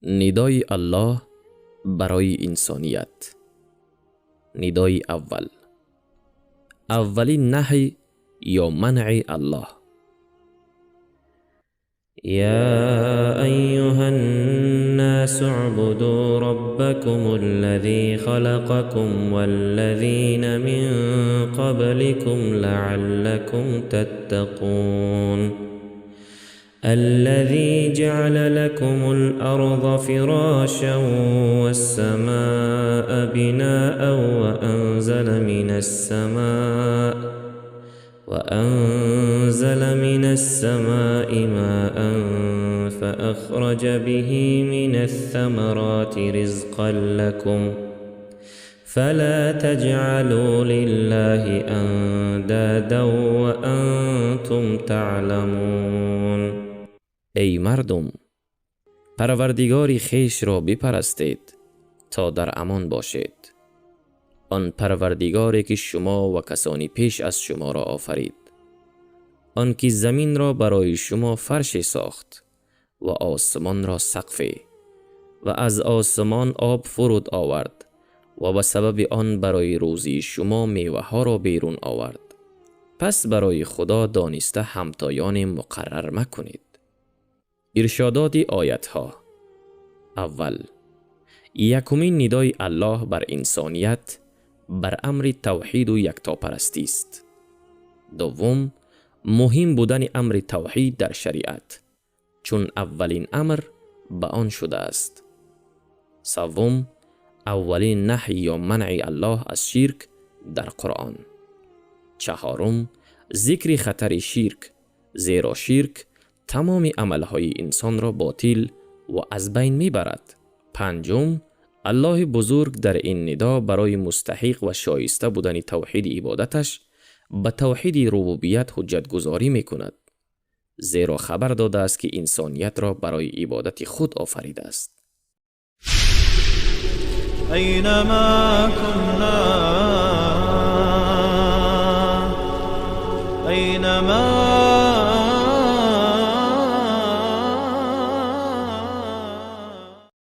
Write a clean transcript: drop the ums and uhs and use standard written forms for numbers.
Нидои Аллоҳ барои инсоният. Нидои аввал, аввалин наҳй ё манъи Аллоҳ. يا أيها الناس اعبدوا ربكم الذي خلقكم والذين من قبلكم لعلكم تتقون. الذي جعل لكم الأرض فراشا والسماء بناء وأنزل من السماء ماء فأخرج به من الثمرات رزقا لكم فلا تجعلوا لله أندادا وأنتم تعلمون. Эй мардум, Парвардигори хешро бипарастед, то дар амон бошед, он Парвардигоре ки шумо ва касони пеш аз шуморо офарид, он ки заминро барои шумо фарше сохт ва осмонро сақфе ва аз осмон об фуруд овард ва ба сабаби он барои рӯзии шумо меваҳоро берун овард. Пас барои Худо дониста ҳамтоёне муқаррар макунед. Иршодоти оятҳо. Аввал, якумин нидои Аллоҳ бар инсоният бар амри тавҳиду яктопарастист. Дуввум, муҳим будани амри тавҳид дар шариат, чун аввалин амр ба он шудааст. Саввум, аввалин наҳй ё манъи Аллоҳ аз ширк дар Қуръон. Чаҳорум, зикри хатари ширк, зеро ширк тамоми амалҳои инсонро ботил ва аз байн мебарад. Панҷум, Аллоҳи бузург дар ин нидо барои мустаҳиқ ва шоиста будани тавҳиди ибодаташ ба тавҳиди рубубият ҳуҷҷатгузорӣ мекунад, зеро хабар додааст, ки инсониятро барои ибодати худ офаридааст. أينما كنا، أينما